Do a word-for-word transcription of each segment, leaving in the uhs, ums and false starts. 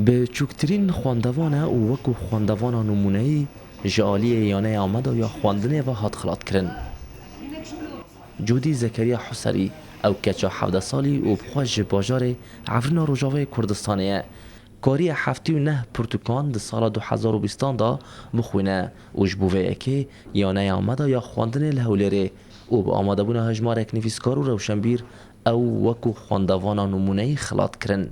Bi çûktirîn xwendevan e û wekû xwendevana nimûneyî ji aliyê Yaneya Ameda ya Xwendinê ve hat xilatkirin. Cûdî Zekeriya Huserî, ew keça hevdeh salî û bi xwe ji bajarê Efrîna Rojavayê Kurdistanê ye. Kariye heftê û neh pirtûkan di sala du hezar û bîstan de bixwîne û ji bo vê yekê Yaneya Ameda ya Xwendinê li Hewlêrê û bi amadebûna hejmarek nivîskar û rewşenbîr ew wekû xwendevana nimûneyî xilat kirin.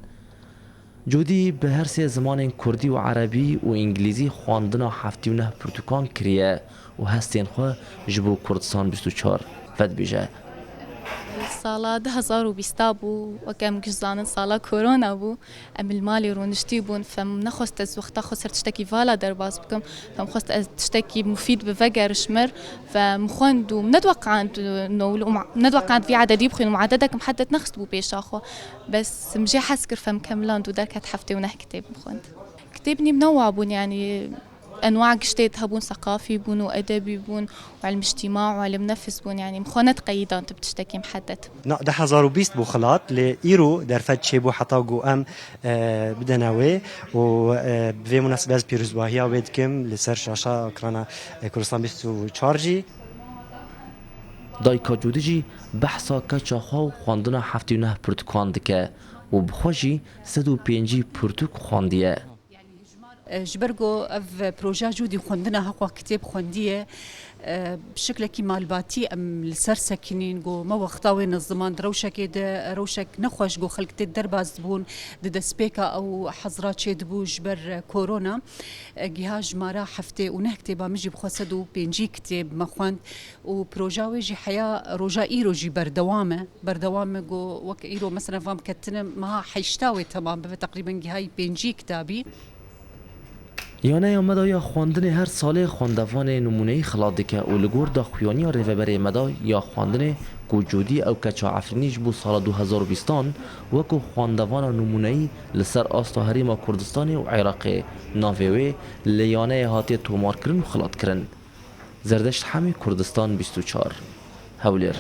Cûdî bi her sê zimanên kurdî û erebî û îngilîzî xwendina heftê û neh pirtûkan kiriye û hestên xwe ji bo Kurdistan bîst û çar vedibêje. Sala du hezar û bîst bû, wek em giş zanin sala korona bû. Em li malê rûniştî bûn, fem nexwest ez wexta xwe ser tiştekî vala derbas bikim. Fem xwest ez tiştekî mufîd bi veger ji mir. Fem xwend û min netweqand no, netweqand vî ededî bixwînim û ededek mihedded nexist bû pêşa xwe. Bes min jê hez kir, fem kemiland û derket heftê û neh kitêb min xwend. Kitêb nîm newa bûn, yanî enwa giştê hebûn, seqafî bûn û edebî bûn û ilm îctîma û ilm nefs bûn, yanî min xwe nediqeyidan tu bi tiştekî mihedded. Na, du hezar û bîst bû xilat, lê îro derfet çêbû heta ku em, e, bidene wê û, e, bi vê munasebet ez pîrozbahiya wê dikim li ser şaşa ekrana, e, Kurdistan bîst û çar jî. Dayika Cûdî jî behsa keça xwe û xwendina heftê û neh pirtûkan dike û bi xwe jî sed û pêncî pirtûk xwendiye. E, ji ber ku ev projeya Cûdî xwendina heqwa kitêb xwendiye, e, bi şiklekî malbatî em li ser sekinîn, ku me wexta wê niziman di rewşekê de, rewşek nexweş ku xelk tê derbas dibûn, di destpêka ew hezra çêdibû ji ber korona, e, giha jimara heftê û neh kitêba min jî bi xwe sed û pêncî kitêb me xwend û proja wê jî heya roja îro jî berdewam e. Berdewam e ku wek îro mesela vam ketine meha heşta wê temam bibe, teqrîben gihayî pêncî kitabî. Yaneya Meda ya Xwendinê her salê xwendevanê nimûneyî xilat dike û li gor daxuyaniya rêveberê Meda ya Xwendinê ku Cûdî ew keça Efrînî ji bo sala du hezar û bîstan wekû xwendevana nimûneyî li ser asta Herêma Kurdistanê û Iraqê navê wê li Yaneyê hatiye tomarkirin û xilatkirin. Zerdeşt Hemî, Kurdistan bîst û çar, Hewlêr.